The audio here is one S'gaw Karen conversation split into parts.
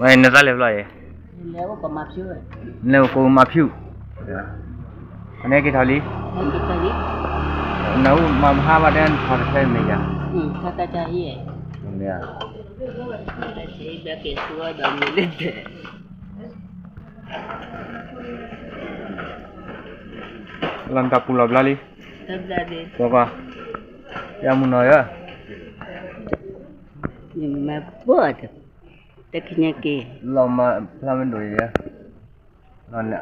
ဝဲနသးလဲၤဘျီအံၤ, လဲၤအိၣ်ကိးမါဖၠူၣ်, နအိၣ်က့ၤထီၣ်လံ, နအိၣ်မၤမဟါဘၣ်တဲထီၣ်တဆဲမ့ၢ်ယၤ, လီၤနတၢ်ပူၤလီၤဘျါလံ, ကွၢ်ကွၢ်, ယမုၢ်နီၤဧၢ, တခါညါက့ၤ, လီၤမၤဖျါမ့ၢ်ဒိၣ်ယဲ,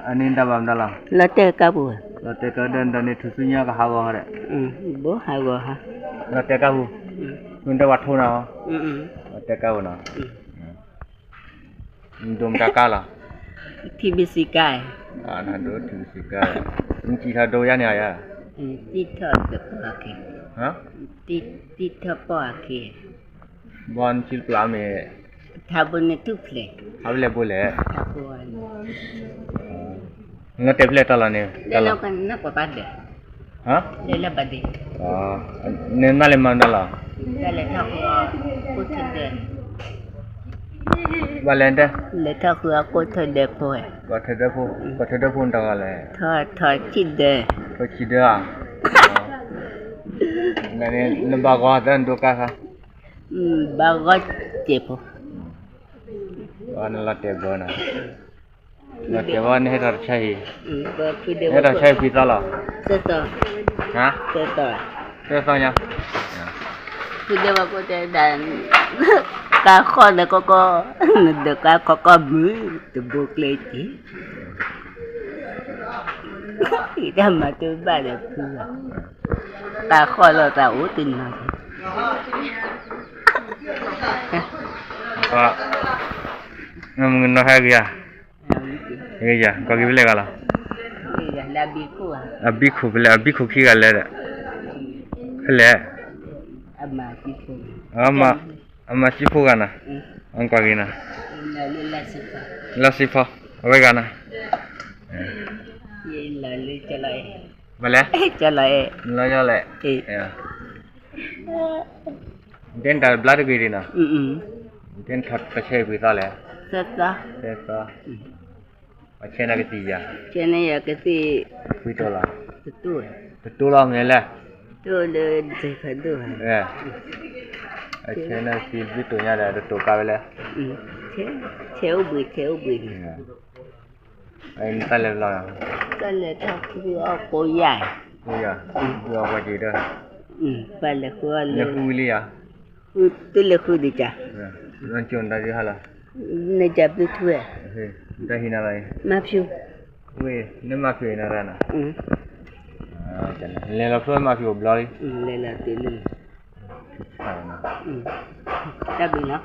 အန့ၣ်တၢ်ဘၣ်မတၤလီၤ, လီၤတဲာ်ကါပူၤ, လီၤတဲာ်ကါဒီးန့ၣ်ထူၣ်စုညါကဟးဂီၤဟီဒီး, ဘိဟးဂီၤဟါ, လီၤတဲာ်ကါပူၤ, မ့ၢ်တဲဝဲထိနၤ, လီၤတဲာ်ကါပူၤနီၤ, နဒိၣ်မတၤကါလီၤ, ထံဘံစံကါ, နစံးထီၣ်ဒိယါန့ၣ်ဧါ, တံထီၣ်ပီၢ်အခံ, ဘီနစံးတပျၢ်မ့ၢ်, ထါဘိန့ၣ်ထူၣ်ဖျဲး, ထါဘိလဲၣ်ဘိလဲၣ်, လီၤတဲာ်ဖျဲၣ်တၢ်လီၤန့ၣ်, နမ့ၢ်လဲၤမၤမတၤလီၤ, ဘၣ်လဲၣ်, လဲၤထီၣ်ဃုအကိးထၢဒၢဖိ, ကိးထၢဒၢဖိ, ကိးထၢဒၢဖိနတၢ်ဂီၤလဲၣ်, ထီၣ်ဆံးဒၢ, ထီၣ်ဆံးဒၢဧါ, နဘၣ်ဂီၤသၢနဒိးကါခါ, ဘၣ်ဂီၤစဲးဖိ, နလီၤတဲာ်ဘၢနၤ, လီၤတဲာ်ဘၢနဟဲထီၣ်တဆါဟံၣ်, ဟဲထီၣ်ဆါဟံၣ်ဖုသီလီၤ, သၢသီညါ, ဖုဒဲဝဲကိးတဲဒၣ်, ကါဃီဒီးကီကီ, နဒိးကါကီကီမုၢ်, တဘိကျဲက့ၤ ယတၢ်မၤတဘၣ်ဒီးဖုဘၣ်, တၢ်ဃီလီၤတၢ်အိၣ်တနီၤ, နီၢ်ဟဲဂ့ၤဧါ, ဂ့ၤဧါ, ကွၢ်က့ၤဖဲလဲၣ်ဂၤလီၤ, အဘံခိၣ်ဖဲလဲၣ်, အဘံခိၣ်ခံဂၤလဲၣ်ဒီး, ဖဲလဲၣ်, အမၤစံဖိဂၤနီၤ, ကွၢ်က့ၤနီၤ, လါစံဖီ, အဝဲဂၤနီၤ, မလဲၣ်, လီၤယီၤလဲၣ်, တဲနတၢ်ဘျါတဂ့ၤဒံးနီၤ, တဲနထီၣ်တဆဲဖုသီလဲၣ်, သၢသီ, အဆဲနကသံၣ်ယၤ, ဆဲနယၤကသံၣ်, ဖုတိၢ်လီၤ, တတိၢ်လီၤမ့ၢ်လဲၣ်, တိၢ်လၢဒဲဖးဒိၣ်, အဆဲနကသံၣ်ဘျုးတိၢ်ညါဒီးတတိၢ်ကါဝဲလဲၣ်, ဆဲအိၣ်ဘှံး ဆဲအိၣ်ဘှံး, တၢ်လဲၤဘျီ, တၢ်လဲၤထီၣ်ဃုအီၣ်ကိးယၤ, ဃုအီၣ်ကိးယၤဒီး, ပလဲၤဃုအီၣ်လၢ, လဲၤဃုဝံၤလံဧါ, ဃုတလဲၤဃုဒံးကါ, နကၠိၣ်နတၢ်ဒုးဟါလီၤ, နကၠၢ်ဘျုးထူဝဲ, တၢ်ဟံးနၤလီၤ, မၤဖၠူၣ်, ဝ့ၢ် နမၤဖၠူၣ်အံၤနၤရၤနၤ, လဲၤလီၤဖျိမၤဖၠူၣ်အိၣ်ဘျီလံ, လဲၤလီၤတ့ၢ်လံ, တၢ်ဘျုးနီၤ,